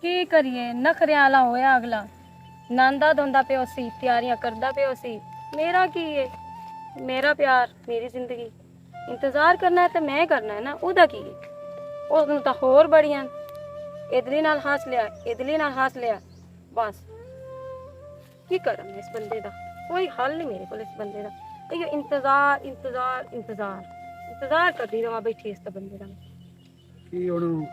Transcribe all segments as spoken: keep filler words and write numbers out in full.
کی کریے، نخریاں والا ہویا اگلا۔ ناندا دھوندا پیو سی، تیاریاں کردا پیو سی۔ میرا کی ہے؟ میرا پیار، میری زندگی۔ انتظار کرنا ہے تے میں کرنا ہے نا، اودا کی ہے؟ اس نوں تاں ہور بڑیاں۔ ادلی نال ہنس لیا، ادلی نال ہنس لیا۔ بس، کی کراں میں اس بندے دا؟ کوئی حل نہیں میرے کول اس بندے دا۔ ایہو انتظار، انتظار، انتظار۔ انتظار کردی رہواں بیٹھی اس بندے دا۔ کی ہن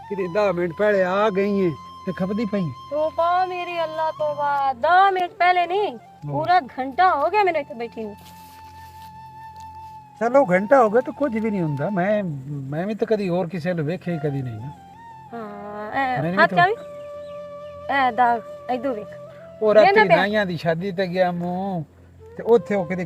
کدے دہ منٹ پہلے آ گئی ہے تے کھپدی پئی۔ توبہ میری اللہ، توبہ، دہ منٹ پہلے نہیں، ہاں۔ پورا گھنٹہ ہو گیا میرے اتھے بیٹھی نوں۔ چلو، گھنٹہ ہو گیا تو کچھ بھی نہیں ہوندا۔ میں، میں بھی تو کدی اور کسے نوں ویکھے ہی کدی نہیں نا۔ ہاں، اے میں بھی ہاتھ تو چاوی؟ اے دا، ادھر ویکھ۔ او میں نہ راتری پیا۔ نائیاں دی شادی تے گیا موں، تے اوتھے او کدے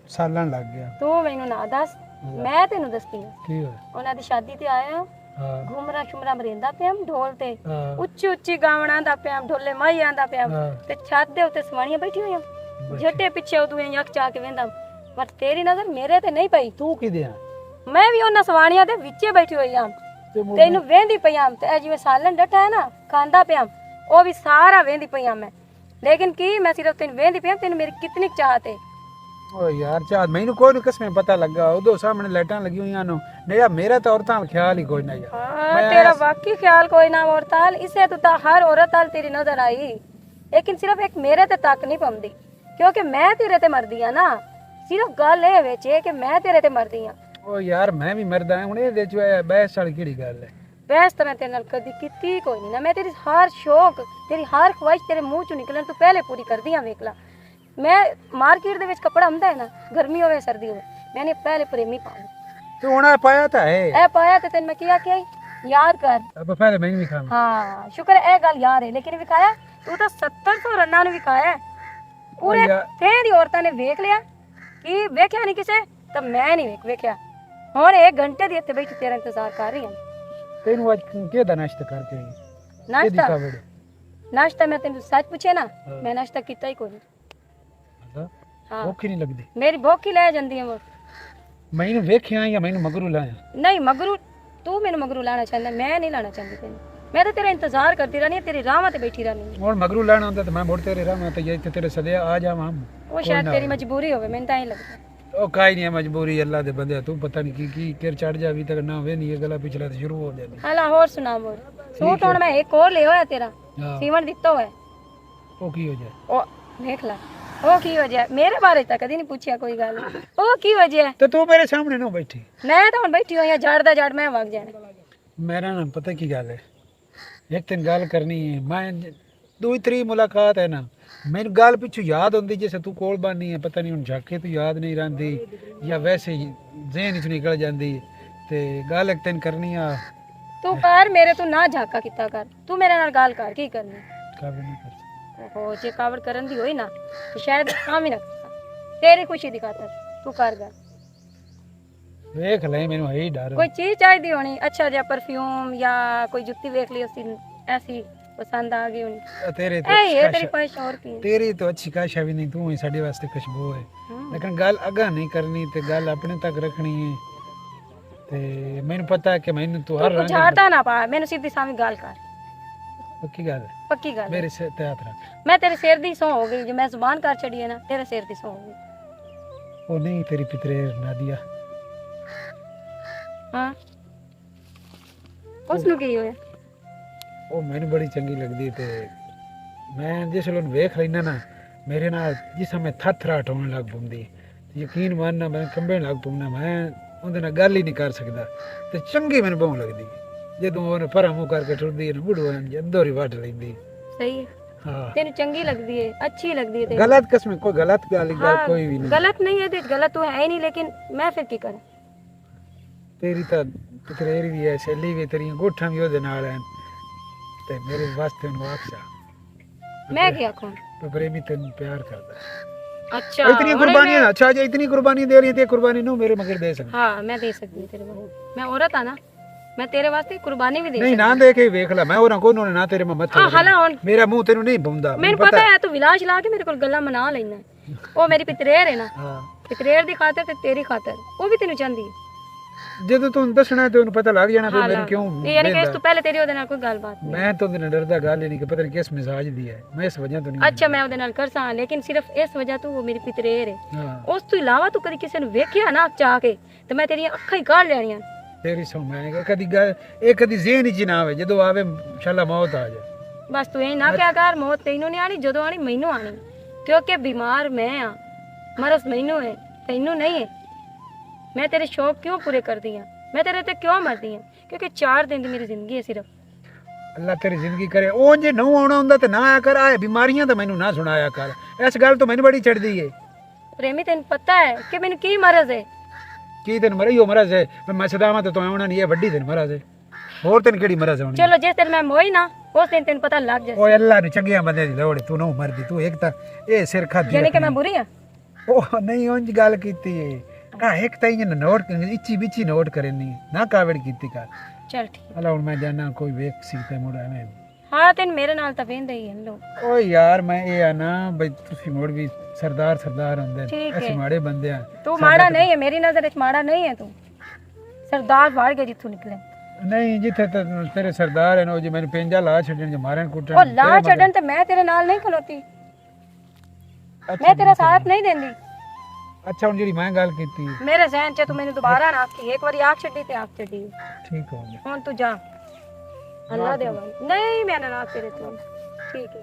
سالن لگ گیا۔ تو مینوں نہ دس، ہاں۔ میں تینوں دستی ہاں۔ کی ہویا؟ انہاں دی شادی تے آیا ہاں۔ ہاں۔ گھومرا شمرا مریندا پیا ہم ڈھول تے۔ ہاں۔ اچی اچی گاونا آندا پیا ہم، ڈھولے مائی آندا پیا ہم۔ ہاں۔ تے چھت دے اُتے سوانیاں بیٹھی ہوئی ہم۔ بیٹھی۔ جھٹے پچھے اودوں یک چا کے ویندا ہم۔ پر تیری نظر میرے تے نہیں پئی۔ تو کی دیاں؟ میں بھی انہاں سوانیاں دے وچے بیٹھی ہوئی ہم۔ تے مڑ تینوں میں ویندی پئی ہم۔ تے اے جویں سالن ڈٹھا ہے نا، کھاندا پیا ہم۔ او بھی سارا ویندی پئی ہم میں۔ لیکن کی میں صرف تینوں ویندی پئی ہم، تینوں میری کتنی چاہت ہے۔ او یار، چاہت مینوں کوئی نہ قسمیں پتہ لگا، ادو سامنے لائٹاں لگی ہوئیاں نو۔ نہیں یار، میرا تو عورتاں نال خیال ہی کوئی نہ یار۔ ہاں، میں تیرا ایس- واقعی خیال کوئی نہ عورتاں نال، اسے تو تا ہر عورت نال تیری نظر آئی۔ لیکن صرف ایک میرے تے تک نہیں پوندی، کیونکہ میں تیرے تے مردی ہاں نا۔ صرف گل اے وچ اے کہ میں تیرے تے مردی ہاں۔ او یار، میں بھی مردا ہاں، ہن اے وچ اے بحث والی کیڑی گل ہے؟ بحث تاں میں تیرے نال کدی کیتی کوئی نہیں نا۔ میں تیری ہر شوق، تیری ہر خواہش تیرے منہ چوں نکلن تو پہلے پوری کردی ہاں، ویکھ لا۔ میں مارکیٹ دے وچ کپڑا ہوندا ہے نا، گرمی ہوے سردی ہوے، میں نے پہلے پریمی پاؤں۔ تو ہن اے پایا تاں ہے۔ اے پایا تے تینوں میں کیا کیا ای؟ یاد کر۔ اب پہلے میں نہیں کھانا۔ ہاں، شکر ہے اے گل یار ہے، لیکن وکھایا، تو تاں ستر سو رناں نوں وکھایا ہے۔ پورے او یار۔ تھے دی عورتاں نے ویکھ لیا۔ کی ویکھیا نہیں کسے؟ تاں میں نہیں ویکھ ویکھیا۔ ہن ایک گھنٹے دی اتھے بیٹھی تیرا انتظار کر رہی ہاں۔ تینوں اج کیہدا ناشتہ کر کے آئی؟ ناشتہ؟ کیہدی کاوڑ؟ ناشتہ میں تینوں سچ پوچھے نا، ہاں۔ میں ناشتہ کیتا ہی کوئی نہیں۔ اچھا؟ ہاں۔ بھوک ہی نہیں لگدی؟ میری بھوک ہی لے جاندی ہے وہ۔ میں اینوں ویکھیا یا میں اینوں مگروں لایا؟ نہیں، مگروں، تو مینوں مگروں لانا چاہندا، میں نہیں لانا چاہندی تینوں۔ میں تو تیرا انتظار کردی رہنی ہاں، تیری راہواں تے بیٹھی رہنی ہاں۔ ہن مگروں لانا ہوندا تے میں مڑ تیرے راہواں تے یا تے تیرے صدے آ جاواں۔ وہ شاید تیری مجبوری ہوے، مینوں تاں ہی لگدا۔ او کائی نہیں ہے مجبوری، اللہ دے بندے، تو پتہ نہیں کی، کی کر چڑھ جاوی تے نہ ویندی، اے گلا پچھلا تے شروع ہو جاندی۔ ہلا ہور سنا مور۔ ٹھیک سوٹ ہے۔ ہن میں ایک اور لے ہویا تیرا، ہاں۔ سیون دتا ہویا۔ او کی ہو جائے؟ او، دیکھ لا۔ او کی ہو جائے؟ میرے بارے تک کدی نہیں پوچھیا کوئی گل۔ او کی ہو جائے؟ تے تو میرے سامنے نہ بیٹھی۔ میں تاں ہن بیٹھی ہوئی ہاں، جڑ دا جڑ میں وگ جانا۔ میرا نا پتہ کی گل ہے؟ ایک تین گل کرنی ہے۔ میں دوئی تری ملاقات ہے نا، مینوں گل پچھوں یاد ہوندی جیسے تو کول بانی ہے، پتہ نہیں ہن جھاکے تو یاد نہیں رہندی یا ویسے ہی ذہن وچ نکل جاندی۔ تے گل ایک تین کرنی آ۔ تو کر، میرے تو نہ جھاکا کیتا کر۔ تو میرے نال گل کر، کی کرنی؟ کاوڑ نہیں کر سکتا۔ اوہو، جے کاوڑ کرن دی ہوئی نا، تو شاید کام ہی نہ کرتا۔ تیری خوشی دی خاطر تو کر گل۔ ویکھ لے، مینوں ہے ہی ڈر۔ کوئی چیز چاہیدی ہونی، اچھا جا پرفیوم یا کوئی جتی ویکھ لی، اسی ایسی پسند آ گئی ہونی۔ آ، تیرے تو اے، اے اچھی تیری خواہش۔ خواہش اور کی ہے؟ تیری تو اچھی خواہش ہے بھی نہیں، تو ہی ساڈے واسطے خوشبو ہے۔ ہاں۔ لیکن گل اگاں نہیں کرنی تے گل اپنے تک رکھنی ہے۔ تے مینوں پتہ ہے کہ مینوں تو تو ہر رنگ بجھارتا نہ پا، مینوں سیدھی سامنے گل کر۔ پکی گل ہے؟ پکی گل ہے۔ میرے سر تے ہاتھ رکھ۔ میں تیرے سر دی سو ہو گئی، جو میں زبان کر چھڑی ہے نا، تیرے سر دی سو ہو گئی۔ او نہیں، تیری پترے نادیا۔ ہاں۔ اس نو کی ہویا؟ او مینوں بڑی چنگی لگدی تے میں جس ویلے ویکھ لینا نا، میرے نال جس میں تھر تھراٹ ہون لگ پوندی۔ یقین ماننا، میں کمبے لگ پونا، میں اندے نال گل ہی نہیں کر سکدا۔ تے چنگی مینوں بہوں لگدی۔ جدوں او پرا منہ کر کے ٹردی ہے نا، بڑھو اندر ہی وڈ لیندی۔ صحیح ہے۔ ہاں۔ تینوں چنگی لگدی ہے، اچھی لگدی ہے تینوں۔ غلط قسم، کوئی غلط گل، گل ہاں، کوئی بھی نہیں۔ غلط نہیں ہے تے غلط تو ہے ہی نہیں، لیکن میں پھر کی کراں؟ تیری تاں تقریر بھی ہے، سہیلی بھی، تیریاں گوٹھاں بھی اودے نال ہیں۔ تے میرے واسطے انہوں آکھ سا۔ میں کیا آکھوں؟ تے پریمی تینوں پیار کردا۔ اچھا، اتنی ہن قربانی میں ہے، اچھا جی، اتنی قربانی دے رہی ہے، تے قربانی نو میرے مگر دے سکدی۔ ہاں، میں دے سکدی ہوں تیرے واسطے۔ میں عورت ہاں نا، میں تیرے واسطے قربانی بھی دے نہیں، نہ سکدی۔ دے کے ویکھ لا، میں اور کوئی نہ تیرے میں مت ہاں، لگا۔ ہلا ہن۔ میرا منہ تینوں نہیں بھوندا، مینوں پتہ ہے۔ تو ولاش لا کے میرے کول گلاں منا لینا ہے۔ او میری پتریر ہے نا۔ ہاں۔ پتریر دی خاطر تے تیری خاطر۔ او بھی تینوں چاہندی ہے۔ جدوں توں دسنا ہے تے اونوں پتہ لگ جانا، پھر ہاں میرے نا۔ کیوں یہ یعنی کہ اس بیندا؟ تو پہلے تیری اودے نال کوئی گل بات نہیں۔ میں تو اودے نال ڈردا گل ہی نہیں کہ پتہ نہیں کس مزاج دی ہے، میں اس وجہ تو نہیں اچھا، ڈردا۔ میں اودے نال کرساں، لیکن صرف اس وجہ تو وہ میری پتریر ہے۔ ہاں۔ اس تو علاوہ تو کدی کسی نوں ویکھیا نا چا کے، تے میں تیریاں اکھاں ہی کاڑ لینیاں۔ تیری سو میں کہ کدی گل، یہ کدی ذہن وچ نہ آوے، جدوں آوے انشاءاللہ موت آ جائے۔ بس تو یہ نہ کیا کر، موت تینوں نہیں آنی، جدوں آنی مینوں آنی، کیونکہ بیمار میں ہاں، مرض مینوں ہے، تینوں نہیں ہے۔ میں تیرے شوق کیوں پورے کردی ہاں؟ میں تیرے تے کیوں مردی ہاں؟ کیونکہ چار دن دی میری زندگی ہے صرف۔ اللہ تیری زندگی کرے۔ او جے نہ آنا ہوندا تے نہ آیا کر، آئے بیماریاں تے مینوں نہ سنایا کر۔ اس گل تو مینوں بڑی چڑھدی ہے۔ پریمی، تینوں پتہ ہے کہ مینوں کی مرض ہے؟ کی تینوں مرض؟ ایہو مرض ہے، میں صداواں تے تو آونا نہیں، یہ وڈی تینوں مرض ہے۔ ہور تینوں کیڑی مرض ہے ہونی؟ چلو، جس دن میں موئی نا، اس دن تینوں پتہ لگ جائے۔ اوے اللہ نے چنگیاں بندے دی لوڑ ہے، تو نہ مردی، تو ایک تا اے سر کھا دی یعنی کہ میں رکھنی۔ بری ہاں؟ او نہیں، اونج گل کیتی ہے۔ آ، ایک تاں ایہہ نوٹ، اچھی بچی نوٹ کرنی، نہ کاوڑ کیتی کر۔ چل ٹھیک۔ اللہ، ہن میں جانا، کوئی ویکھ سی تے مڑ ایویں۔ ہاں، تین میرے نال تاں ویندے ہی ہن لوگ۔ او یار، میں اے آ نا بھئی، تسی مڑ بھی سردار، سردار ہوندے نے، ٹھیک اسی ہے۔ ماڑے بندے آ۔ تو ساڈا ماڑا تے نہیں ہے، میری نظر وچ ماڑا نہیں ہے تو۔ سردار باہر گئے جتھوں نکلے۔ نہیں، جتھے تے تیرے سردار ہیں، او جی مینوں پینجا لا چھڈن، جے مارن کٹن، او لا تیرے مگر چھڈن تے میں تیرے نال نہیں کھلوتی۔ اچھا میں جی، تیرا اچھا ساتھ جی۔ نہیں دیندی۔ اچھا، ہن جیڑی میں گل کیتی۔ میرے ذہن چ تو مینوں دوبارہ نہ آکھی، ایک واری آکھ چھڈی تے آکھ چھڈی۔ ٹھیک ہو گیا۔ ہن تو جا۔ اللہ دے حوالے۔ نہیں، میں ناراض تیرے تو۔ ٹھیک ہے۔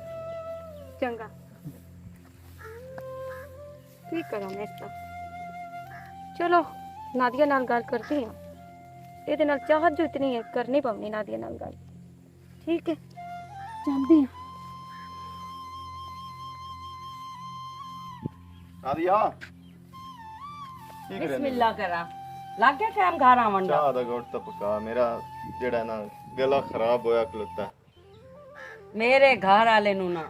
چنگا۔ کی کراں میں اس طرح؟ چلو، نادیہ نال گل کرتی ہاں۔ یہ دے نال چاہت جو اتنی ہے، کرنی پونی نادیہ نال گل۔ ٹھیک ہے، چلدی ہاں۔ نادیہ، کی بسم کرنی؟ اللہ کراں۔ لگ گیا ٹائم گھر آون دا؟ چاہ دا گھٹ تاں پکا، میرا جڑا نا گلا خراب ہویا کھلوتا۔ میرے گھر والے نوں نا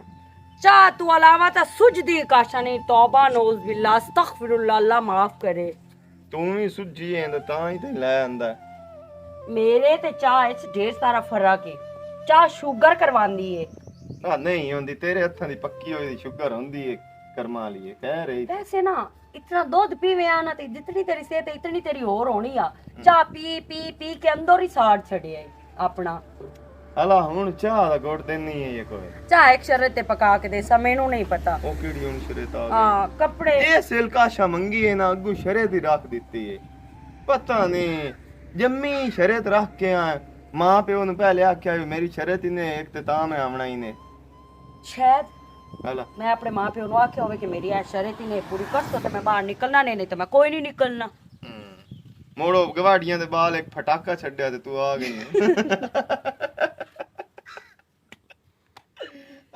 چاہ تو علاوہ تاں سجدی کاشا نہیں۔ توبہ نعوذ باللہ، استغفر اللہ، اللہ معاف کرے۔ توں وی سجی ہے تے تاں ہی تے لے آندا ہے۔ میرے تے چاہ اچ ڈھیر سارا فرق ہے۔ چاہ شوگر کرواندی ہے۔ آ، نہیں ہوندی، تیرے ہتھاں دی پکی ہوئی دی شوگر ہوندی ہے، کرماں والی ہے، کہہ رہی۔ ویسے نا، اتنا دودھ پیوے آ نا تے جتنی تیری صحت ہے، اتنی تیری ہور ہونی آ۔ چاہ پی، پی، پی کے اندر ہی ساڑ چھڑیا ہے اپنا۔ الا ہن چاہ دا گھٹ دینی ہے یا کوئی؟ چاہ ایک شرط تے پکا کے دے سا، مینوں نہیں پتا۔ او کیڑی ہن شرط آ گئی؟ ہاں، کپڑے۔ اے سلکا شا منگی ہے نا، اگوں شرط ہی رکھ دتی ہے۔ پتہ نہیں، جمی شرط رکھ کے آ۔ ماں پیو نوں پہلے آکھیا، میری شرط ہی نے ایک تے تاں میں آونا ہی نے۔ شاید الا۔ میں اپنے ماں پیو نوں آکھیا ہوے کہ میری اے شرط ہی نے پوری کر سو تے میں باہر نکلنا نہیں، نہیں تے میں کوئی نہیں نکلنا۔ ہوں۔ موڑو گواڈیاں دے بال ایک پھٹاکا چھڈیا تے تو آ گئی ہے۔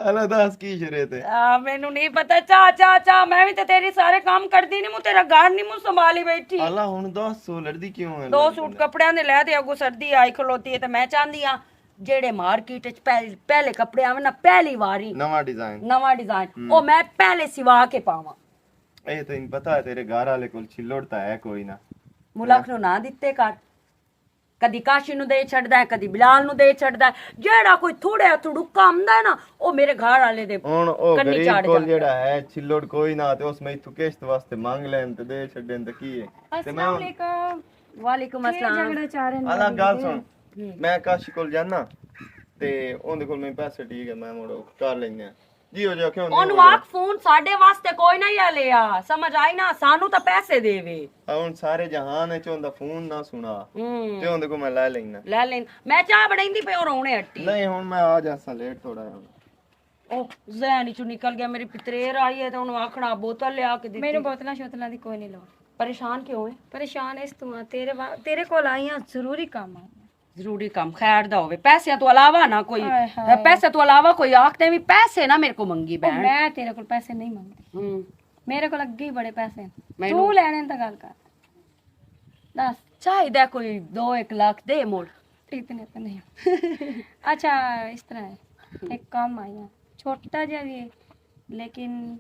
اللہ دس کی شرط ہے؟ آ، مینوں نہیں پتا۔ چا، چا، چا، میں بھی تے تیری سارے کام کردی نہیں، موں تیرا گھر نہیں موں سنبھالی بیٹھی۔ اللہ ہن دس سو لڑدی کیوں ہے؟ دو سوٹ کپڑیاں دے لے تے اگوں سردی آئی کھلوتی ہے تے میں چاہندی ہاں جیڑے مارکیٹ وچ پہل-، پہلے کپڑے آون نا، پہلی واری نواں ڈیزائن۔ نواں ڈیزائن، ہم۔ او میں پہلے سوا کے پاواں۔ اے تینوں پتہ ہے تیرے گھر والے کول چھلوڑ تا ہے کوئی نہ۔ ملک نو نہ دتے کر۔ کدی کاشی نو دے چھڈدا ہے، کدی بلال نو دے چھڈدا ہے۔ جیڑا کوئی تھوڑے ہتھڑو کم دا ہے نا، او میرے گھر والے دے ہن او کنی غریب چڑھ کول جاندا ہے۔ جیڑا ہے چھلوڑ کوئی نہ، تے اس میں تو قسط واسطے مانگ لین تے دے چھڈن تے کی ہے؟ تے میں السلام علیکم۔ وعلیکم کی السلام۔ جھگڑا چاہ رہے نے الگ گل سن، ہوں۔ میں کاشی کول جانا تے اوندے کول میں پیسے ٹھیک ہے، میں مڑ کر لینے آں۔ جی ہو جا کیوں نہیں اونوں ہو جا؟ آکھ فون ساڈے واسطے کوئی نہ ہی لیا، سمجھ آئی نا، سانوں تاں پیسے دے وے۔ آ ہن سارے جہان وچ اوندا فون نہ سنا۔ ہوں۔ تے اوندے کول میں لے لینا۔ لے لین۔ میں چاہ بنائیندی پئی اور رونے ہٹی۔ نہیں، ہن میں آ جاساں، لیٹ تھوڑا ہے ہن۔ او ذہن وچوں نکل گیا، میری پتریر آئی ہے تے اونوں آکھنا بوتل لیا کے دتی۔ مینوں بوتلاں شوتلاں دی کوئی نہیں لوڑ۔ پریشان کیوں ہے؟ پریشان اس تو ہاں، تیرے وا-، تیرے کول آئی ہاں، ضروری کام آئی ہاں۔ ضروری کام خیر دا ہوے، پیسے تو علاوہ نہ کوئی۔ ہائے ہائے۔ پیسے تو علاوہ کوئی آکھتے بھی پیسے نہ میرے کو منگی او، بہن۔ میں تیرے کول پیسے نہیں منگدی۔ ہوں۔ میرے کول اگے ہی بڑے پیسے ہیں۔ مینوں تو لینے تے گل کر۔ دس۔ چاہیدا کوئی دو ایک لاکھ دے مول۔ اتنے تو نہیں۔ اچھا، اس طرح ہے۔ ایک کام آئی ہاں۔ چھوٹا جہا بھی ہے، لیکن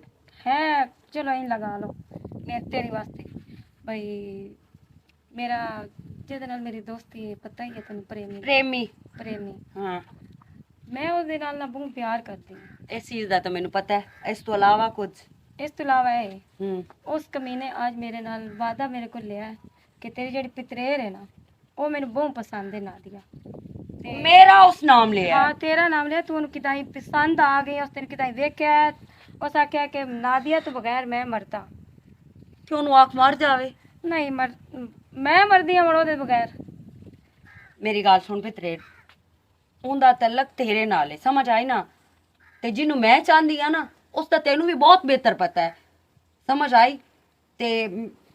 ہے، چلو این لگا لو۔ میں تیرے واسطے۔ بھائی، میرا، جس دے نال میری دوستی ہے، پتہ ہی ہے تینوں، پریمی۔ پریمی۔ پریمی۔ ہاں۔ میں اس دے نال نہ بہت پیار کرتی ہوں۔ اس چیز دا تو مینوں پتہ ہے، اس تو علاوہ کچھ؟ اس تو علاوہ ہے، ہوں۔ اس کمینے آج میرے نال وعدہ میرے کو لیا ہے کہ تیری جڑی پتریر ہے نا، او مینوں بہت پسند ہے نادیہ۔ تے میرا اس نام لیا ہے۔ ہاں، تیرا نام لیا، تو انہوں کدائیں پسند آ گئی، اس دن کدائیں ویکھیا ہے، اس آکھیا کہ نادیہ تو بغیر میں مرتا۔ کیوں نو آکھ مر جاوے؟ نہیں، مر-، میں مردی ہاں مڑو دے بغیر۔ میری گل سن پترے، اوندا تعلق تیرے نال ہے، سمجھ آئی نا؟ تے جنوں میں چاہندی ہاں نا، اس دا تینوں بھی بہت بہتر پتہ ہے، سمجھ آئی؟ تے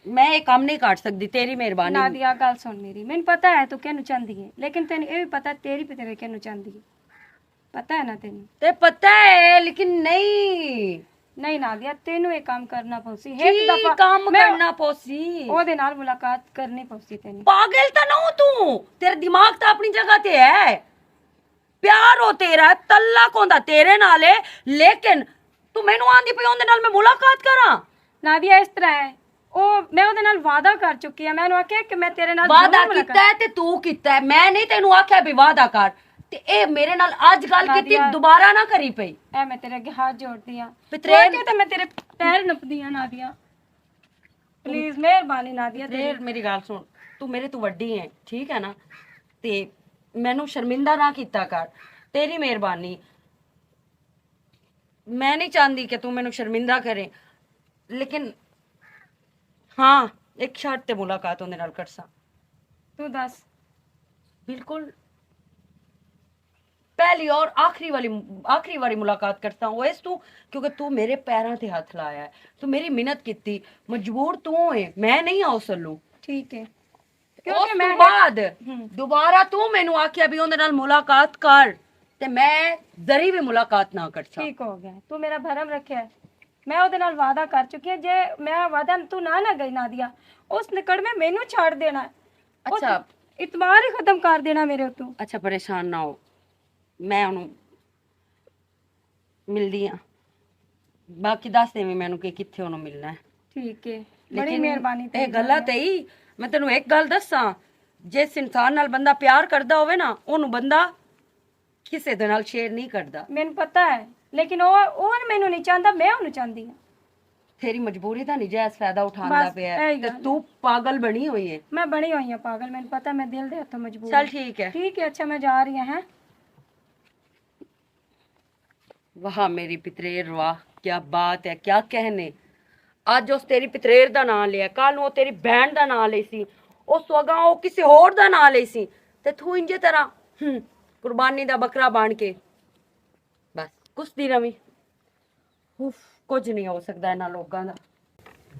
میں یہ کام نہیں کر سکدی، تیری مہربانی۔ نادیہ، گل سن میری، مینوں پتہ ہے تو کینوں چاہندی ہے، لیکن تینوں یہ بھی پتہ ہے تیری پتہ ہے کینوں چاہندی ہے۔ پتہ ہے نا تینوں؟ تے پتہ ہے، لیکن نہیں۔ نہیں نادیہ، تینوں یہ کام کرنا پوسی۔ ایک کی دفعہ کام میں کرنا پوسی؟ او دے نال ملاقات کرنی پوسی تینوں۔ پاگل تاں نہ ہو توں، تیرا دماغ تاں اپنی جگہ تے ہے۔ پیار ہو تیرا، تعلق ہوندا تیرے نال ہے، لیکن تو مینوں آندی پئی اوندے نال میں ملاقات کراں؟ نادیہ، اس طرح ہے، او، میں اودے نال وعدہ کر چکی ہاں، میں انہوں آکھیا کہ میں تیرے نال وعدہ ضرور ملاقات کیتا ہے تے تو کیتا ہے، میں نہیں تینوں آکھیا بھی وعدہ کر۔ تے اے میرے نال اج گل کیتی، نادیہ، دوبارہ نہ کری پئی۔ اے میں تیرے اگے ہاتھ جوڑدی ہاں۔ پترین۔ تو آکھیا تے میں تیرے پیر نپدی ہاں نادیہ۔ پلیز، مہربانی نادیہ تیری۔ پترین، میری گل سن، تو میرے تو وڈی ہے، ٹھیک ہے نا؟ تے مینوں شرمندہ نہ کیتا کر، تیری مہربانی۔ میں نہیں چاہندی کہ تو مینوں شرمندہ کرے، لیکن ہاں، ایک شرط تے ملاقات اوندے نال کرساں۔ تو دس۔ بالکل پہلی اور آخری والی، آخری واری ملاقات کرساں وہ اس تو، کیونکہ تو میرے پیراں تے ہاتھ لایا ہے، تو میری منت کیتی، مجبور تو ہے، میں نہیں آؤ سلو۔ ٹھیک ہے۔ کیونکہ اس میں تو بعد ہم۔ دوبارہ تو مینوں آکھیا بھی اوندے نال ملاقات کر، تے میں ذری بھی ملاقات نہ کرساں۔ ٹھیک ہو گیا، تو میرا بھرم رکھیا ہے۔ میں اودے نال وعدہ کر چکی ہاں، جے میں وعدہ تو نہ نہ گئی نادیہ، اس نکڑ میں مینوں چھاڑ دینا ہے۔ اس اچھا۔ اعتبار ہی ختم کر دینا میرے اتوں۔ اچھا، پریشان نہ ہو، میں انہوں ملدی ہاں۔ باقی دس دے میں انہوں کہ کتھے انہوں ملنا ہے۔ ٹھیک ہے، بڑی لیکن مہربانی اے تیری غلط نادیہ۔ ہے۔ میں تینوں ایک گل دساں، جس انسان نال بندہ پیار کردا ہوئے نا، انہوں بندہ کسے دے نال شیئر نہیں کردا۔ مینوں پتہ ہے، لیکن او، او مینوں نہیں چاہندا، میں اونوں چاہندی ہاں۔ تیری مجبوری دا نجائز فائدہ اٹھاندا بس پیا ہے۔ ایہی تے گل تو ہے۔ پاگل بنی ہوئی ہے۔ میں بنی ہوئی ہاں پاگل، مینوں پتہ ہے میں دل دے ہتھوں مجبور چل ہاں۔ ٹھیک ہے۔ ٹھیک ہے، اچھا میں جا رہی ہاں، ہیں؟ واہ میری پتریر واہ، کیا بات ہے، کیا کہنے۔ اج اس تیری پتریر دا نام لیا، کل نوں او تیری بہن دا نام لئی سی، اس تو اگاں او کسے ہور دا نام لئی سی، تے تو انجے طرح، ہم، قربانی دا بکرا بن کے۔ بس کس دی روی۔ اف، کچھ نہیں ہو سکدا انہاں لوکاں دا۔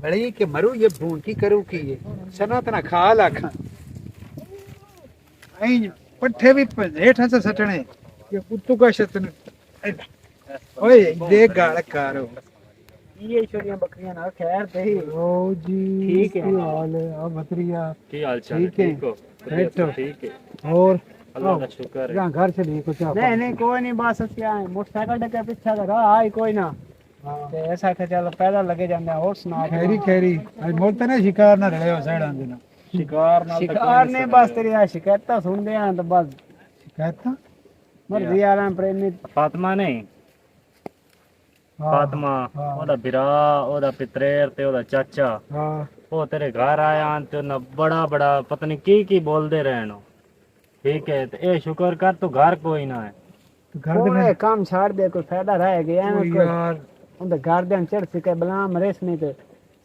بڑی کہ مرو یہ بھون کی کرو کی یہ۔ سنا تنا کھا لاکھاں۔ این پٹھے بھی پ-، ہیٹھاں سے سٹنے۔ یہ اتو کا شتن۔ اوئے، دے گال کارو۔ یہ چھوڑیاں بکریاں نال خیر دے۔ او جی، ٹھیک ہے۔ کی حال ہے؟ آ بھتریا۔ کی حال چال ہے؟ ٹھیک ہے۔ ٹھیک ہو؟ خیریت سے؟ ٹھیک ہے۔ اور؟ اللہ کا شکر ہے۔ جہاں گھر سے نہیں کچھ آپ نہیں، نہیں، کوئی نہیں، بس اسی آئے موٹر سائیکل ڈکے پیچھے لگا، آئی کوئی نہ۔ ہاں۔ تے ایسا کہ چل پیدل لگے جاندے ہیں، اور سنا تو۔ خیری، خیری۔ اج ملتے نے شکار نہ رلے ہو سائیڈ آندے نا۔ شکار نال تے شکار کوئی نے بس تیری آ شکایتاں سن دے ہیں تو بس۔ شکایتاں؟ مرضی آ رہا پریمی۔ فاطمہ نہیں۔ ہاں، فاطمہ، ہاں۔ او دا بھرا، او دا پتریر تے او دا چاچا۔ ہاں۔ او تیرے گھر آیا ہن تے انہاں بڑا بڑا پتہ نہیں کی کی بول دے رہن۔ ٹھیک ہے، تے اے شکر کر تو گھر کوئی نہ ہے۔ تو گھر دے کون میں ہے کام چھاڑ دے، کوئی فائدہ رہ گیا او ایویں کوئی۔ یار۔ اون دے گھر دے چڑھ سکے بلا مریس نہیں تے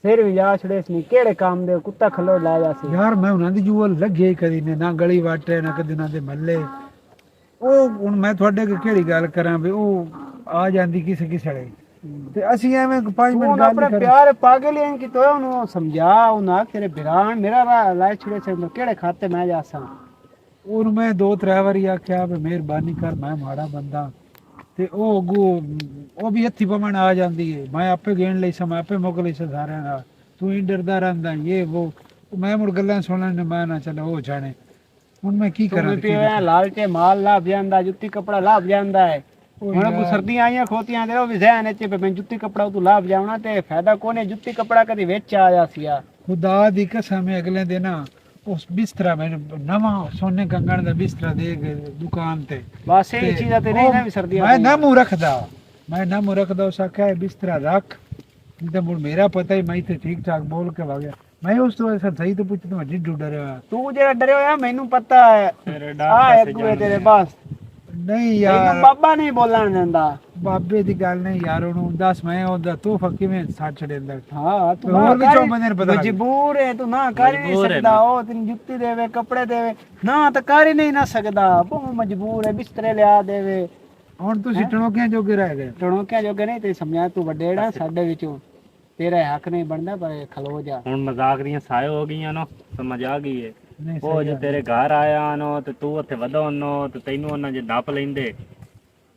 سر وی یا چھڑے اس نہیں کیڑے کام دے کتا کھلو لا جا سی۔ یار میں انہاں دی جو لگے ہی کدی نے نہ گلی واٹے نہ کدی انہاں دے محلے۔ او ہن میں تہاڈے اگے کیڑی گل کراں وی او آ جاندی کسے کسے ویلے۔ تے اسی ایویں پنج منٹ گل اپنے کراں۔ پیار پاگل ہیں کہ تو انہوں سمجھا، انہاں تیرے بھران میرا راہ لائے چھڑے سے کیڑے کھاتے میں جاساں۔ اور میں دو ترے واری آکھیا وی مہربانی کر، میں ماڑا بندہ۔ تے او اگوں او بھی ہتھی پمن آ جاندی ہے، میں آپے گین لئی سا، میں آپے مک لئی سا سارے نال۔ تو ہی ڈردا رہندا ہے، یہ وہ۔ میں مڑ گلاں سنن نے میں نہ چلو او جانے۔ ہن میں کی کراں تے کی پیو ہے، لال تے مال لاپ جاندا، جُتی کپڑا لاپ جاندا ہے۔ او ہن اگوں یار۔ سردیاں آئیاں کھوتیاں تے او وی ذہن اچ پے میں جُتی کپڑا اتوں لاپ جاونا تے فائدہ کونے، جُتی کپڑا کدی وچ آ جاسیا۔ خدا دی قسم ہے، اگلے دن نا اس بسترا میں نواں سونے کنگن دا بسترا دے گئے دکان تے۔ بس یہ تے چیزاں تے نہیں او نا وی سردیاں میں نہ منہ رکھدا، میں نہ منہ رکھدا، اس آکھیا، "اے بسترا رکھ۔" تے مڑ میرا پتہ ہی میں تے ٹھیک ٹھاک بول کے بھاگیا۔ میں اس تو ایسا صحیح تو پوچھ، تو جی ڈر رہا۔ تو جڑا ڈرے ہویا، مینوں پتہ ہے۔ تیرے ڈر آ پاسے ایک ہوئے جان تیرے دے۔ بس۔ نہیں یار، مینوں بابا نہیں بولن دیندا۔ بابے دی گل نہیں یار، انہوں دس میں اوندا تحفہ کیویں سچ چھڑیندا۔ ہاں، تو تے نہ ہور بھی کر، چون بندے نے پتہ لگ۔ مجبور ہے، تو نہ کر ہی نہیں مجبور ہے سکدا۔ نا۔ او تینوں جُتی دے وے، کپڑے دے وے، نہ تے کر ہی نہیں نہ سکدا۔ بہت مجبور ہے، بسترے لیا دے وے۔ ہن تسی ہیں؟ ٹنوکیاں جوگے رہ گئے۔ ٹنوکیاں جوگے نہیں، تے سمجھا تو وڈے نا بس۔ ساڈے وچوں۔ تیرا حق نہیں بندا، پر کھلو جا۔ ہن مذاق دیاں سارے ہو گئیاں نو، سمجھ آ گئی ہے۔ نہیں، او صحیح جو گل تیرے ہے۔ گھر آیا نو، تے تو اتھے ودو نو، تے تینوں انہاں جے ڈپ لیندے۔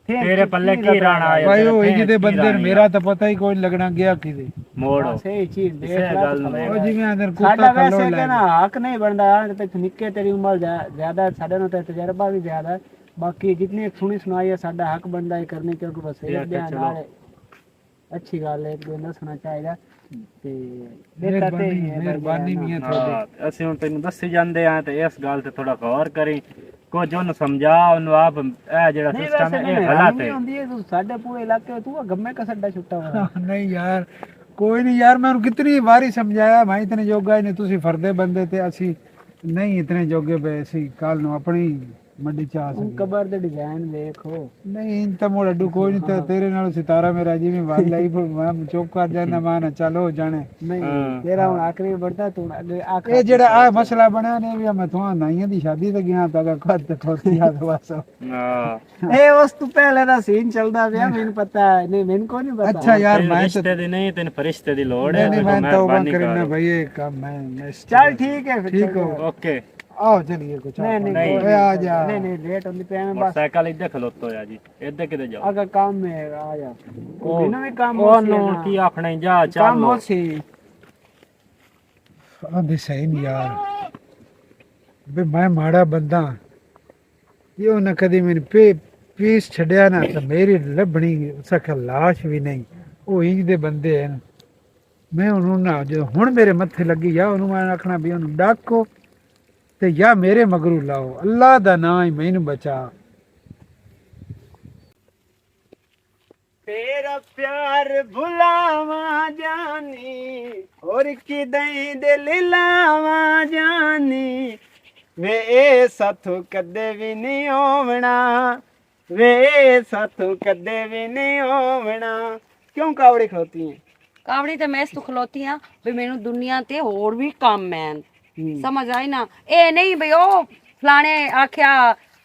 پھر تیرے پلے کی رانا آیا، بھائی، تیرے او پھر انج دے کی بندے نے، رانا میرا آیا۔ تاں پتہ ہی کوئی لگنا گیا کدے۔ موڑ۔ بس یہی چیز دیکھ اسے لے گل تو نو۔ او جی میں اندر ساڈا کتا کھلو ویسے لائے۔ کہنا حق نہیں بندا، تے نکے تیری عمر زیا-، زیادہ، ساڈے نو تے تجربہ بھی زیادہ ہے۔ باقی جتنی سنی سنائی ہے، ساڈا حق بندا ہے کرنی، کیونکہ وسیعت دیکھ دے چلو۔ نال اچھی گل ہے، ایک دو دسنا چاہیدا۔ تے بہتر تے مہربانی، ہی ہے، مہربانی بھائی، میاں۔ ہاں، تھوڑی۔ تے اسی ہن تینوں دسی جاندے ہاں، تے اس گل تے تھوڑا غور کریں، کچھ انہوں سمجھا، انہوں آپ، اے جڑا نہیں، سسٹم ویسے ہے، اے نہیں، غلط ہم ہے۔ نہیں ہوندی، اے تو ساڈے پورے علاقے تو گمے کا سڈا چھٹا ہوا۔ نہیں یار، کوئی نہیں یار، میں انہوں کتنی واری سمجھایا، میں اتنے جوگا ہی نہیں، تسی فردے بندے تے اسی نہیں اتنے جوگے پہ، اسی کل نو اپنی مڈی چا اون سکے۔ قبر دے ڈیزائن ویکھو۔ نہیں، ان تے موڑ اڈو کوئی نہیں، تے ہاں۔ تیرے نال ستارہ میرا جی میں ول لائی، پر میں چپ کر جانا، میں نہ چلو جانے۔ نہیں، ہاں۔ تیرا ہن آخری بڑھدا تو اگے آخر اے جڑا آ مسئلہ بنیا نے، بھی میں تھواں نائیاں دی شادی تے گیا، تے اگر خود تے کھوتی آ تے بس۔ ہاں۔ اے اس تو پہلے دا سین چلدا پیا، مینوں پتہ ہے۔ نہیں، مینوں کوئی نہیں پتہ۔ اچھا یار، تین میں تے رشتے دی نہیں، تین فرشتے دی لوڑ ہے، نہیں، نہیں، تو میں توبہ مہربانی کرنا کرو۔ بھائی، اے کم میں، میں ٹھیک ہو۔ ٹھیک ہے، پھر ٹھیک ہو۔ چلو۔ اوکے۔ آؤ چلیے، کچھ نہیں، آپ نہیں، نہیں۔ اے آ جا۔ نہیں، نہیں، لیٹ ہوندی پئی میں بس۔ موٹر سائیکل ادھر کھلوتا ہویا جی، ادھر کدے جاؤ؟ اگر کام ہے، آ جا۔ او، مینوں بھی کام او ہو سی نو نا۔ کی آکھنا ہے، جا، چل کام لو۔ ہو سی۔ آندے صحیح نہیں یار۔ بے میں ماڑا بندہ ہاں۔ یہ انہاں کدی میری پے-، پیس چھڈیا نہ، تے میری لبھنی سکل لاش بھی نہیں۔ او انج دے بندے ہیں۔ میں انہوں نہ، جو ہن میرے متھے لگی یا انہوں میں آکھنا بھی انہوں ڈاکو، تے یا میرے مگرو لاؤ، اللہ دا نام ہی مینوں بچا۔ تیرا پیار بھلاواں جانی، اور کدیں دل لاواں جانی، وے اے ساتھوں کدے وی نہیں ہوونا، وے اے ساتھوں کدے وی نہیں ہوونا۔ کیوں کاوڑی کھلوتی ہیں؟ کاوڑی تے میں اس تو کھلوتی ہاں، بھی مینوں دنیا تے ہور بھی کم ہیں۔ ہوں۔ سمجھ آئی نا؟ اے نہیں بھی او فلانے آکھیا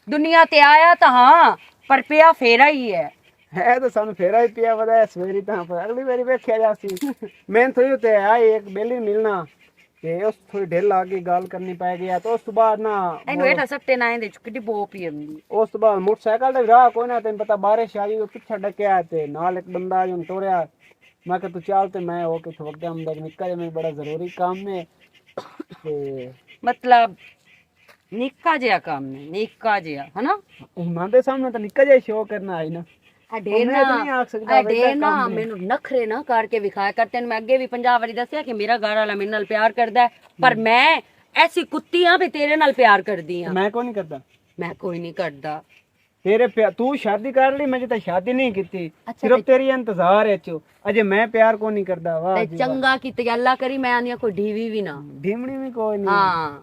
دنیا تے آیا تاں ہاں، پر پیا فیرا ہی ہے۔ ہے تاں سانوں فیرا ہی پیا، پتہ ہے سویری تاں پر اگلی واری ویکھیا جاسی۔ میں تھوڑی تے آئی ایک بیلی ملنا، تے اس تھوڑی ڈھل آ گئی، گل کرنی پے گئی، تے اس تو بعد نا اینوں ہیٹھا سٹے نہ ایندے چ کڈی بو پی آندی۔ اس تو بعد موٹر سائیکل تے راہ کوئی نہ، تینوں پتہ بارش آ گئی، او پچھا ڈکیا تے نال ایک بندہ جو ٹوریا۔ میں کہ تو چل تے میں ہو کے تھوڑا ٹائم تک نکل جا، میں بڑا ضروری کام ہے۔ تے مطلب نکا جیا کام ہے، نکا جیا، ہے نا؟ ایمان دے سامنے تو نکا جیا شو کرنا آئی نا۔ اڈے نا، اڈے نا، مینوں نخرے نہ کر کے وکھایا کر۔ تینوں میں اگے بھی پنجاہ واری دسیا کہ میرا گھر والا میرے نال پیار کردا ہے، پر میں ایسی کتی ہاں بھی تیرے نال پیار کردی ہاں۔ میں کوئی نہیں کردا۔ میں کوئی نہیں کردا۔ تیرے پیا-، تو شادی کر لی، میں جے تے شادی نہیں کیتی۔ اچھا، صرف تیری انتظار ہے چو۔ اجے میں پیار کو نہیں کردا، واہ تے جی واہ۔ چنگا کیتے اللہ کری، میں آنی کوئی ڈھیوی بھی نہ۔ ڈھیمنی بھی کوئی نہیں۔ ہاں،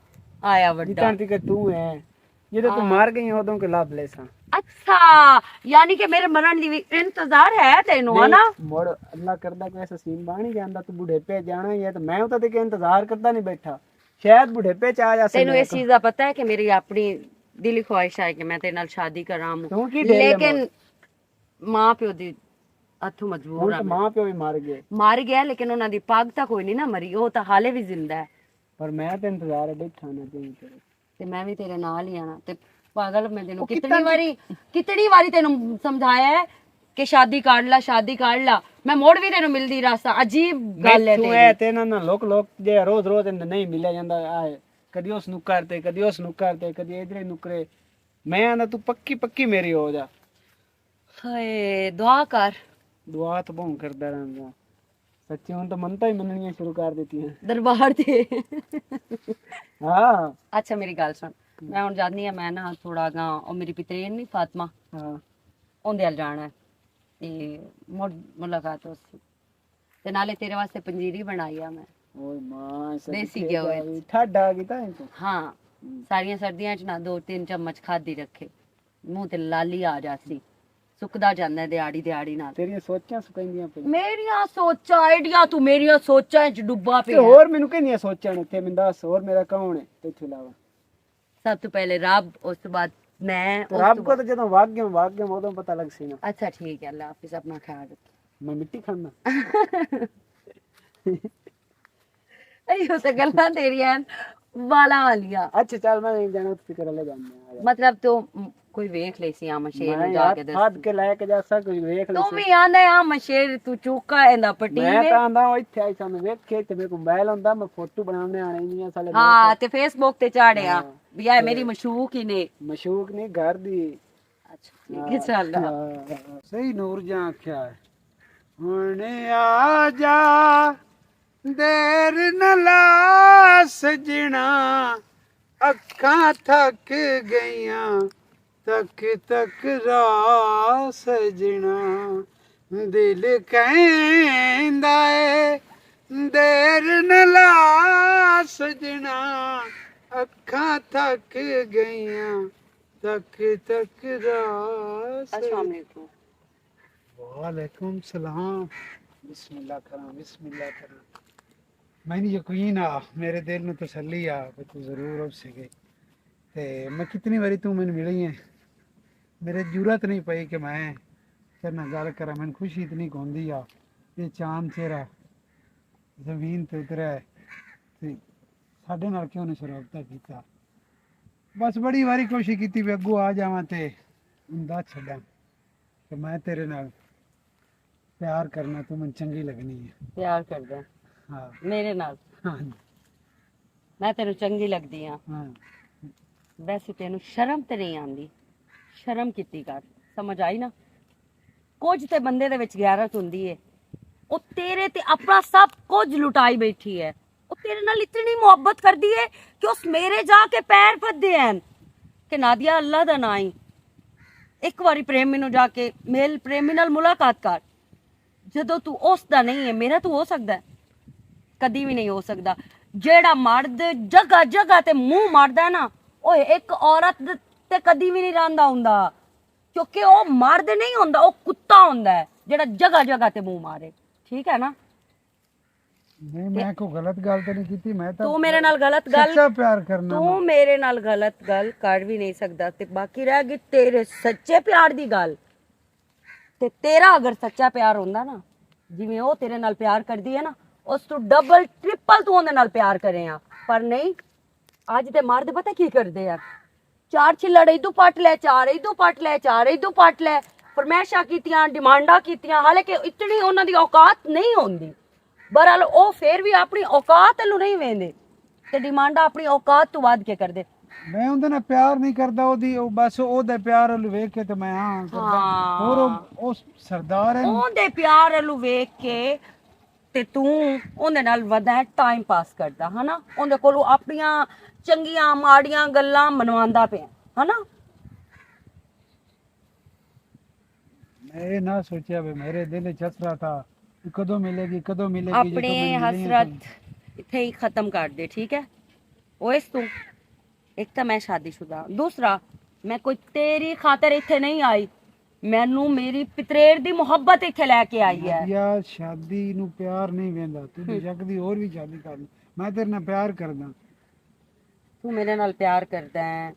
آیا وڈا۔ جتنا تک تو ہے، جے تے تو ہاں۔ مر گئی، ادوں کے لب لے ساں۔ اچھا، یعنی کہ میرے مرن دی بھی انتظار ہے تینوں، ہے نا؟ نہیں، مڑ اللہ کردا کوئی ایسا سین بن ہی جاندا، تو بڑھے پہ جانا ہی ہے، تو میں اتنا تک انتظار کردا نہیں بیٹھا۔ شاید بڑھے پہ چ آ جا سکدا تینوں اس ہے۔ چیز دا پتہ ہے کہ میری اپنی دلی خواہش ہے کہ میں تیرے نال شادی کراں، لیکن ماں پیو دی ہتھوں مجبور ہاں۔ ماں پیو بھی مر گئے۔ مر گیا، لیکن انہاں دی پگ تاں کوئی نہیں نہ مری، او تاں حالے بھی زندہ ہے۔ پر میں تے انتظار ہے، بیٹھا نہ تیرے۔ تے میں وی تیرے نال ہی آنا۔ تے پاگل، میں تینوں کتنی واری، کتنی واری تینوں سمجھایا ہے کہ شادی کر لا، شادی کر لا۔ میں مڑ وی تینوں ملدی راسا، عجیب گل ہے تیری۔ تے نہ، نہ، لوک، لوک جے روز، روز اندر نہیں ملیا جاندا۔ آئے، کدی اس نکر تے، کدی اس نکر تے، کدی ادھر نکرے۔ میں آنا تو پکی، پکی میری ہو جا۔ ہائے، دعا کر۔ دعا تو بہت کردا رہندا۔ سچی ہن تو منتا ہی مننیاں شروع کر دتی ہیں۔ دربار تے۔ ہاں۔ اچھا، میری گل سن۔ میں ہن جانی ہاں، میں نہ تھوڑا گا، او میری پترین نہیں فاطمہ، ہاں۔ اوندے ال جانا ہے۔ تے مڑ ملاقات ہو سی۔ تے نالے تیرے واسطے پنجیری بنائی آ میں۔ اوئے ماں، دیسی صدقے گیا ہوئے۔ جاوی، ٹھڈ آ گئی تاں ایں توں۔ ہاں، ہم۔ ساریاں سردیاں چ نہ دو تین چمچ کھادی رکھے، منہ تے لالی آ جاسی، سکدا جاندا ہے دیہاڑی دیہاڑی نال۔ تیریاں سوچاں سکیندیاں پئیاں۔ میریاں سوچاں، آئیڈیا، تو میریاں سوچاں چ ڈبا تے پیا۔ ہور مینوں کہندیاں سوچاں نے اتھے، مینوں دس، ہور میرا کون ہے تیتھوں علاوہ؟ سب تو پہلے رب، اس تو بعد میں، تے اس رب تو کو بعد تو جدوں واگ گیم، واگ گیم، اودوں پتہ لگ سی نا۔ اچھا، ٹھیک ہے، اللہ حافظ، اپنا خیال رکھیں۔ میں مٹی کھانا۔ ایہو تے گلاں تیریاں ہن، والاں والیاں۔ اچھا، چل، میں نہیں جانا، تو فکر لے جانا۔ مطلب، تو کوئی ویکھ لے سی، آ مشیر نوں میں جا یار کے دس۔ پھد کے لے کے جا سا، کوئی ویکھ لے تو سی۔ بھی آندا ہے، آ مشیر تو چوکا ایندا پٹی میں وے۔ تاں آندا، او اتھے آئی سانوں ویکھے تے میرے کول موبائل ہوندا، میں فوٹو بناونے آنے نہیں آ سالے ہاں، لوگ۔ تے فیس بک تے چاڑھے آ۔ ہاں۔ بھی آ تے میری مشوق ہی نے۔ مشوق نہیں، گھر دی۔ اچھا، ٹھیک ہے، چل۔ ہاں۔ صحیح نور جہاں آکھیا ہے۔ ہن آ جا، دیر نہ لا سجنا، اکھاں تھک گئیاں، تک تک را سجنا۔ دل کہندا اے، دیر نہ لا سجنا، اکھاں تھک گئیاں، تک تک را سجنا۔ السلام علیکم۔ وعلیکم السلام۔ بسم اللہ کراں، بسم اللہ کراں۔ مینوں یقین آ، میرے دل نوں تسلی آ کہ تو ضرور اس سے گئی۔ تے میں کتنی واری تو مینوں ملی ہے، میرے جرات نہیں پئی کہ میں تیرے نال گل کراں۔ مینوں خوشی اتنی ہوندی آ، یہ چاند چہرہ زمین تے اتریا ہے، تے ساڈے نال کیوں نہیں رابطہ کیتا؟ بس بڑی واری کوشش کیتی بھی اگوں آ جاواں تے انداز چھڈاں کہ میں تیرے نال پیار کرنا، تو من چنگی لگنی ہے۔ پیار کردا؟ ہاں۔ میرے نال؟ ہاں جی۔ میں تینوں چنگی لگدی ہاں۔ ہاں۔ ویسے تینوں شرم تے نہیں آندی، شرم کیتی کر، سمجھ آئی نا؟ کچھ تے بندے دے وچ غیرت ہوندی ہے، او تیرے تے اپنا سب کچھ لٹائی بیٹھی ہے۔ او تیرے نال اتنی محبت کردی ہے کہ اس میرے جا کے پیر پھدے ہیں کہ نادیا، اللہ دا ناں ہی، ایک واری پریمی نو جا کے مل، پریمی نال ملاقات کر۔ جدوں تو اس دا نہیں ہے، میرا تو ہو سکدا ہے؟ کدی بھی نہیں ہو سکدا۔ جیڑا مرد جگہ جگہ تے منہ ماردا ہے نا، او ایک عورت تے کدی بھی نہیں رہندا ہوندا، کیونکہ او مرد نہیں ہوندا، او کتا ہوندا ہے جیڑا جگہ جگہ تے منہ مارے۔ ٹھیک ہے نا؟ نہیں، میں کوئی غلط گل تے نہیں کیتی، میں تو تو میرے نال غلط گل، سچا پیار کرنا تو نا۔ میرے نال غلط گل کر بھی نہیں سکدا۔ تے باقی رہ گئی تیرے سچے پیار دی گل۔ تے تیرا اگر سچا پیار ہوندا نا، جویں او تیرے نال پیار کردی ہے نا، اس تو ڈبل ٹرپل تو اوندے نال پیار کرے آ۔ پر نہیں، اج دے مرد پتہ کی کردے آ؟ چار چھلڑ ادو پٹ لے، چار ادو پٹ لے، چار ادو پٹ لے، فرمائشاں کیتیاں، ڈیمانڈاں کیتیاں، حالانکہ اتنی انہاں دی اوقات نہیں ہوندی۔ بہرحال، او فیر وی اپنی اوقات نوں نہیں ویندے تے ڈیمانڈاں اپنی اوقات تو ودھ کے کردے۔ میں اوندے نال پیار نہیں کردا، او دی، او بس او دے پیار ول ویکھ کے تے میں ہاں کردا۔ ہاں۔ اور او، او سردار ہے۔ او دے پیار ول ویکھ کے تے توں اوندے نال ودھا ہے، ٹائم پاس کردا، ہے نا؟ اوندے کولوں اپنیاں چنگیاں ماڑیاں گلاں منواندا پیا، ہے نا؟ میں یہ نہ سوچیا بھی میرے دل وچ حسرت آ، کہ کدوں ملے گی، کدوں ملے گی، جے اپنے تو میں ملی نہیں حسرت تو۔ اتھے ہی ختم کر دے، ٹھیک ہے؟ او اس تو ایک تو میں شادی شدہ، دوسرا میں کوئی تیری خاطر اتھے نہیں آئی، مینوں میری پتریر دی محبت اتھے لے کے آئی ہے۔ نادیہ، شادی نو پیار نہیں ویندا، تو ہم۔ جگ دی اور بھی شادی کر لے۔ میں تیرے نال پیار کردا۔ تو میرے نال پیار کردا ہے،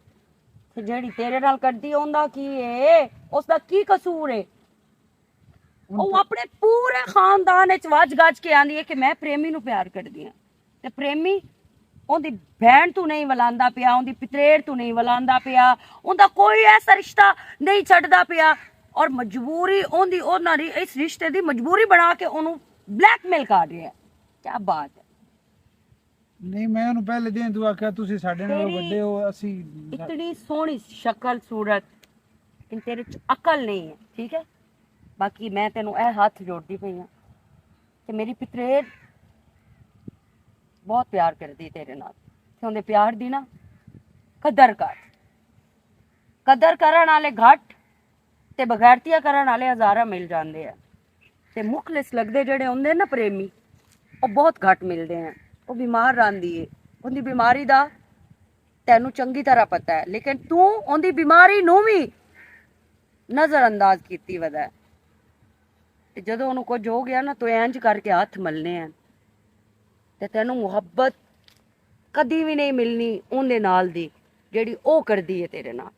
تے جیڑی تیرے نال کردی اوندا کی ہے؟ اس دا کی قصور ہے؟ او اپنے پورے خاندان وچ وج گج کے آندی ہے کہ میں پریمی نو پیار کردی ہاں۔ تے پریمی اوندی بہن تو نہیں ولاندا پیا، اوندی پتریر تو نہیں ولاندا پیا، اوندا کوئی ایسا رشتہ نہیں چھڈدا پیا، اور مجبوری اوندی، اونا ری-، اس رشتے دی مجبوری بنا کے اونوں بلیک میل کر رہیا ہے۔ کیا بات ہے؟ نہیں، میں انہوں پہلے دن تو آکھیا، "تسی ساڈے نال تیری وڈے ہو، اسی۔" اتنی سوہنی شکل صورت، لیکن تیرے چ عقل نہیں ہے، ٹھیک ہے؟ باقی میں تینوں اے ہاتھ جوڑدی پئی ہاں کہ میری پتریر بہت پیار کردی تیرے نال۔ تے اوندے پیار دی نا قدر کر۔ قدر کرن والے گھٹ تے بغیرتیاں کرن والے ہزاراں مل جاندے ہیں۔ تے مخلص لگدے جڑے ہوندے نا پریمی، او بہت گھٹ ملدے ہیں۔ وہ بیمار رہندی ہے، اوندی بیماری دا تینوں چنگی طرح پتہ ہے، لیکن توں اوندی بیماری نوں وی نظر انداز کیتی ودا ہے۔ تے جدوں اونوں کچھ ہو گیا نا، تو انج کر کے ہاتھ ملنے ہیں۔ تے تینوں محبت کدی وی نہیں ملنی اوندے نال دی، جیڑی او کردی ہے تیرے نال۔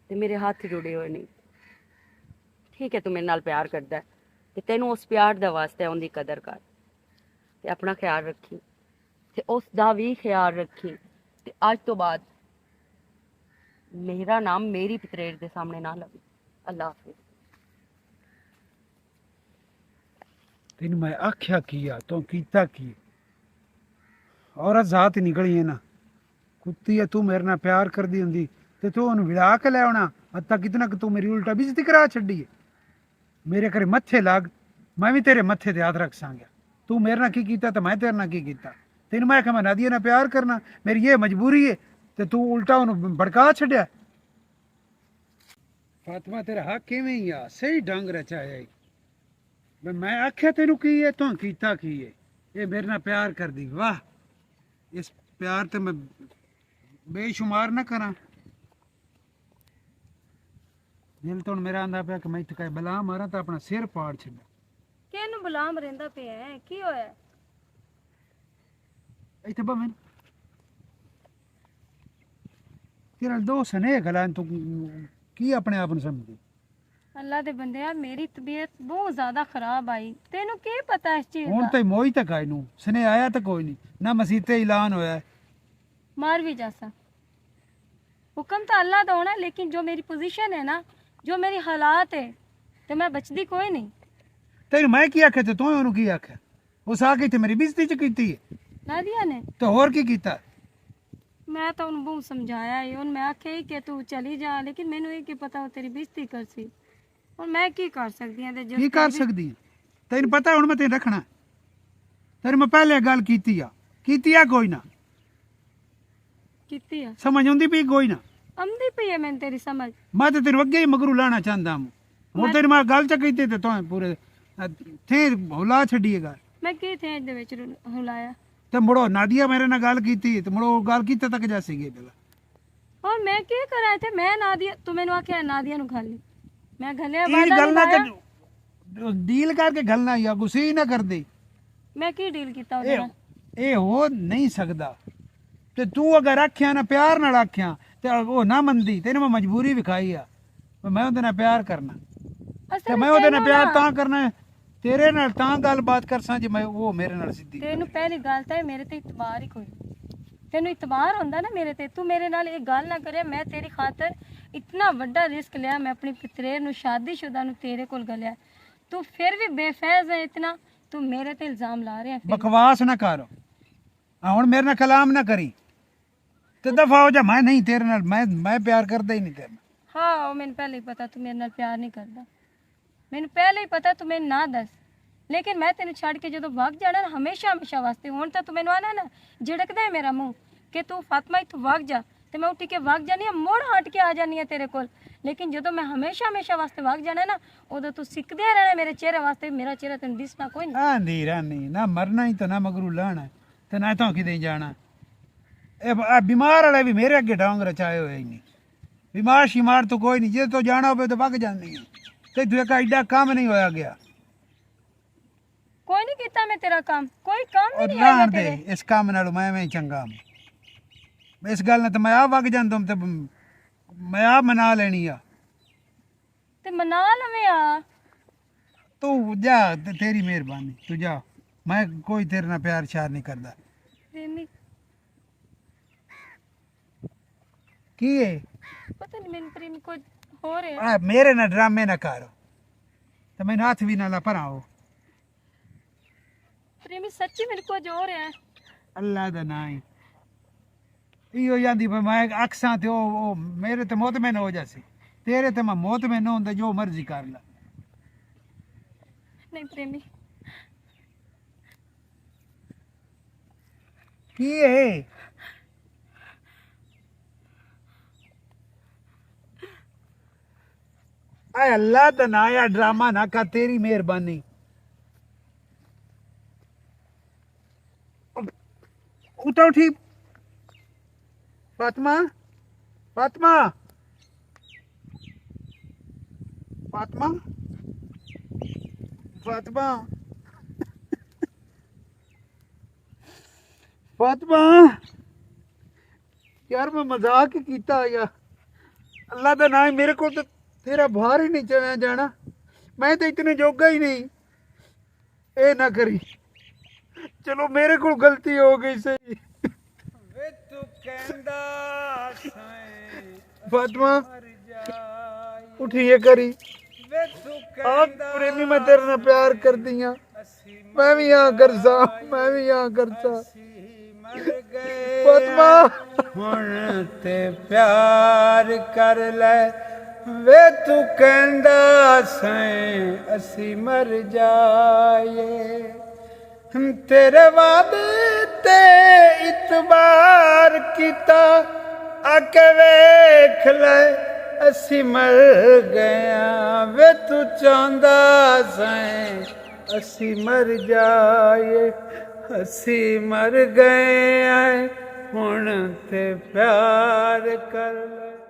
تے میرے ہاتھ جڑے ہوئے نہیں۔ ٹھیک ہے، تو میرے نال پیار کردا ہے، تے تینوں اس پیار دا واسطہ اوندی قدر کر، تے اپنا خیال رکھی، تے اس دا وی خیال رکھی۔ تے اج تو بعد میرا نام میری پتریر دے سامنے نہ لوی۔ اللہ حافظ۔ تینوں میں آکھیا کی آ، تو کیتا کی؟ عورت ذات ہی نکلی ہے نا۔ کتی ہے، تو میرے نال پیار کردی ہوندی تے تو اونوں ولا کے لے آنا۔ حتیٰ کتنا کہ تو میری الٹا بےعزتی کرا چھڈی ہے۔ میرے کرے متھے لگ، میں بھی تیرے متھے تے ہاتھ رکھ سانگیا۔ تو میرے نال کی کیتا تے میں تیرے نال کی کیتا؟ تینوں میں آکھیا میں نادیہ نال پیار کرنا، میری یہ مجبوری ہے، تے تو الٹا اونوں بھڑکا چھڈیا۔ فاطمہ، تیرا حق ایویں ہی آ، صحیح ڈنگ رچایا ای۔ میں میں آکھیا تینوں کی ہے، توں کیتا کی ہے؟ یہ میرے نال پیار کر دی، واہ، اس پیار تے میں بے شمار نہ کراں۔ دل تو ہن میرا آندا پیا کہ میں اتھے کہیں بلا ماراں تے اپنا سر پاڑ چھڈاں۔ کینوں بلا مریندا پیا ہے؟ کی ہویا؟ اتھے بہ میں تیرا دو سنے گلاں تو کی اپنے آپ نوں سمجھدی؟ اللہ دے بندیا، میری طبیعت بہت زیادہ خراب آئی، تینوں کی پتہ اس چیز ہن دا؟ تائی موئی تک آئی نوں سنے آیا تک کوئی نہیں، نہ مسیتے اعلان ہویا ہے۔ مار بھی جاسا، حکم تو اللہ دا ہونا، لیکن جو میری پوزیشن ہے نا، جو میری حالات ہے، تے میں بچدی کوئی نہیں۔ تینوں میں کی آکھیا تے تو اونوں کی آکھیا؟ اس آ کے تے میری بےعزتی چ کیتی ہے۔ نادیہ نے؟ تے ہور کی کیتا؟ میں تو انہوں بہت سمجھایا ہے، انہوں میں آکھیا ہی کہ تو چلی جا، لیکن مینوں یہ کہ پتا وہ تیری بےعزتی کرسی۔ ہن میں کی کر سکدی ہاں تے جو کی کر تیری سکدی ہے؟ تینوں پتا ہن میں تینوں رکھنا۔ تیرے میں پہلے گل کیتی آ، کیتی آ کوئی نہ۔ کیتی آ۔ سمجھ آندی پئی کوئی نہ۔ آندی پئی ہے میں تیری سمجھ۔ میں تے تینوں اگے ہی مگرو لانا چاہندا ہوں۔ ہن میں تیرے میں گل چ کیتی تے تو پورے تھے ہلا چھڈی ہے گل۔ میں کی تھے دے وچ ہلایا؟ تے مڑو نادیہ میرے نال گل کیتی تے مڑو گل کیتے تک جاسی گئی پہلا۔ اور میں کی کراں تے میں نادیہ، تو مینوں آکھیا نادیہ نوں گھل لے۔ میں گھلیا، تیری وعدہ گل نہ نبھایا۔ کر، ڈیل کر کے گھلنا یا غصے ہی نہ کر دے۔ میں کی ڈیل کیتا اے؟ اے ہو نہیں سکدا۔ تے تو اگر آکھیا نہ پیار نال آکھیا تے او نہ مندی، تینوں میں مجبوری وکھائی آ۔ میں اوندے نال پیار کرنا۔ تے میں اوندے نال پیار تاں کرنا ہے، تیرے نال تاں گل بات کرساں جے میں او میرے نال سدھی۔ تینوں پہلی گل تے میرے تے اعتبار ہی کوئی نہیں۔ تینوں اعتبار ہوندا نا میرے تے، تو میرے نال ایک گل نہ کرے۔ میں تیری خاطر اتنا وڈا رسک لیا، میں اپنی پتریر نو شادی شدہ نو تیرے کول گلیا۔ تو پھر بھی بے فیض ہے اتنا، تو میرے تے الزام لا رہے ہیں پھر۔ بکواس نہ کر۔ ہن میرے نال کلام نہ کری۔ تے دفعہ ہو جا، میں نہیں تیرے نال، میں میں پیار کردا ہی نہیں تیرے نال۔ ہاں، او مینوں پہلے ہی پتا تو میرے نال پیار نہیں کردا۔ مینوں پہلے ہی پتا تو مینوں نہ دس۔ لیکن میں تینوں چھڈ کے جدوں وگ جانا نا، ہمیشہ ہمیشہ واسطے، ہن تے تو مینوں آنا نا، جھڑکدا ہے میرا منہ کہ تو فاطمہ اتھوں وگ جا، تے میں اٹھ کے وگ جانی ہاں، مڑ ہٹ کے آ جانی ہاں تیرے کول۔ لیکن جدوں میں ہمیشہ ہمیشہ واسطے وگ جانا نا، اودوں تو سکدیا رہنا میرے چہرے واسطے، میرا چہرہ تینوں دسنا کوئی نہیں۔ آندی رہنی نہ، مرنا ہی تو نہ مگرو لانا، تے نہ تو کدے جانا۔ اے ب- اے بیمار والے بھی میرے اگے ڈانگ رچائے ہوئے ہی نہیں۔ بیمار شیمار تو کوئی نہیں، جے تو جانا ہوے تو وگ جاندی ہے۔ تے تو ایک ایڈا کام نہیں ہویا گیا۔ کوئی نہیں کیتا میں تیرا کام، کوئی کام بھی اور نہیں آیا رہن دے، تیرے۔ اس کام نال میں میں چنگا ہاں۔ اس گل نال تے میں آ وگ جاندم تے میں آ منا لینی آ۔ تے منا لویں آ۔ تو جا، تے تیری مہربانی، تو جا۔ میں کوئی تیرے نال پیار شیار نہیں کردا۔ پریمی۔ کی ہے؟ پتہ نہیں، مینوں پریمی کچھ ہو رہا ہے۔ آ، میرے نال ڈرامے نہ کر۔ تے مینوں ہاتھ بھی نہ لا، پراں ہو۔ پریمی، سچی مینوں کچھ ہو رہا ہے۔ اللہ دا نام ہے۔ ایہو جاندی پئی میں اکساں تے او، او میرے تے مطمئن ہو جاسی۔ تیرے تے میں مطمئن نہ ہوندا، جو مرضی کر لے۔ نہیں پریمی۔ کی ہے؟ اے اللہ دا ناں، یا ڈرامہ نہ کر، تیری مہربانی۔ اٹھا اٹھی۔ فاطمہ، فاطمہ، فاطمہ، فاطمہ، فاطمہ۔ یار، میں مذاق ہی کیتا۔ یا اللہ دا نام، میرے کو تو تیرا بھار ہی نہیں چلیا جانا۔ میں تو اتنے جوگا ہی نہیں۔ اے نہ کری۔ چلو، میرے کو غلطی ہو گئی سی۔ وے تو کہندا سائیں، فاطمہ، مر جائے۔ اٹھیے کری۔ وے تو آپ کہندا پریمی، میں تیرے نال پیار کردی ہاں۔ میں بھی ہاں کرسا، میں بھی ہاں کرسا۔ اسی مر گئے۔ فاطمہ۔ ہن تے پیار کر لے، وے تو کہندا سائیں، اسی مر جائے۔ تیرے وعدے تے اعتبار کیتا، آ کے ویکھ لے، اسی مر گئے ہاں۔ وے تو چاہندا سائیں، اسی مر جائے، اسی مر گئے ہاں، ہن تے پیار کر لے۔